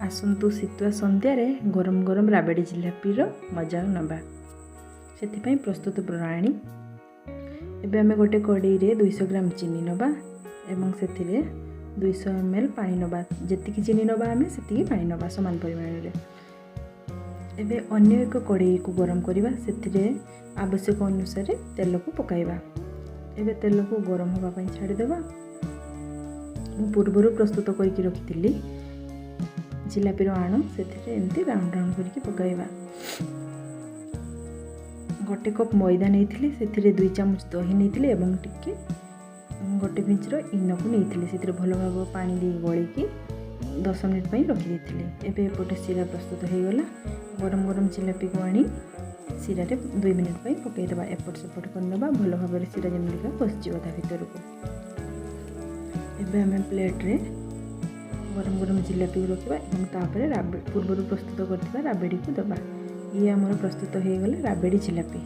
ଆସନ୍ତୁ, ଶୀତୁଆ ସନ୍ଧ୍ୟାରେ ଗରମ ଗରମ ରାବିଡ଼ି ଜିଲାପିର ମଜା ନେବା। ସେଥିପାଇଁ ପ୍ରସ୍ତୁତ ପ୍ରଣାଳୀ। ଏବେ ଆମେ ଗୋଟେ କଡ଼େଇରେ 200 ଗ୍ରାମ ଚିନି ନେବା ଏବଂ ସେଥିରେ 200 ଏମ୍ ଏଲ୍ ପାଣି ନେବା। ଯେତିକି ଚିନି ନେବା ଆମେ, ସେତିକି ପାଣି ନେବା ସମାନ ପରିମାଣରେ। ଏବେ ଅନ୍ୟ ଏକ କଡ଼େଇକୁ ଗରମ କରିବା। ସେଥିରେ ଆବଶ୍ୟକ ଅନୁସାରେ ତେଲକୁ ପକାଇବା। ଏବେ ତେଲକୁ ଗରମ ହେବା ପାଇଁ ଛାଡ଼ିଦେବା। ମୁଁ ପୂର୍ବରୁ ପ୍ରସ୍ତୁତ କରିକି ରଖିଥିଲି ଜିଲାପିର ଆଣ, ସେଥିରେ ଏମିତି ରାଉଣ୍ଡ ରାଉଣ୍ଡ କରିକି ପକାଇବା। 1 କପ୍ ମଇଦା ନେଇଥିଲି, ସେଥିରେ 2 ଚାମଚ ଦହି ନେଇଥିଲି ଏବଂ ଟିକେ 1 ପିଞ୍ଚର ଇନୋକୁ ନେଇଥିଲି। ସେଥିରେ ଭଲ ଭାବ ପାଣି ଦେଇ ଗୋଳେଇକି 10 ମିନିଟ୍ ପାଇଁ ରଖିଦେଇଥିଲି। ଏବେ ଏପଟେ ଶିରା ପ୍ରସ୍ତୁତ ହୋଇଗଲା। ଗରମ ଗରମ ଜିଲାପିକୁ ଆଣି ଶିରାରେ 2 ମିନିଟ୍ ପାଇଁ ପକାଇଦେବା। ଏପଟ ସେପଟ କରିନେବା ଭଲ ଭାବରେ, ଶିରା ଯେମିତିକା ପଶିଯିବ ତା ଭିତରକୁ। ଏବେ ଆମେ ପ୍ଲେଟ୍ରେ ଗରମ ଗରମ ଜିଲାପିକୁ ରଖିବା ଏବଂ ତାପରେ ପୂର୍ବରୁ ପ୍ରସ୍ତୁତ କରିଥିବା ରାବିଡ଼ିକୁ ଦେବା। ଇଏ ଆମର ପ୍ରସ୍ତୁତ ହୋଇଗଲା ରାବିଡ଼ି ଜିଲାପି।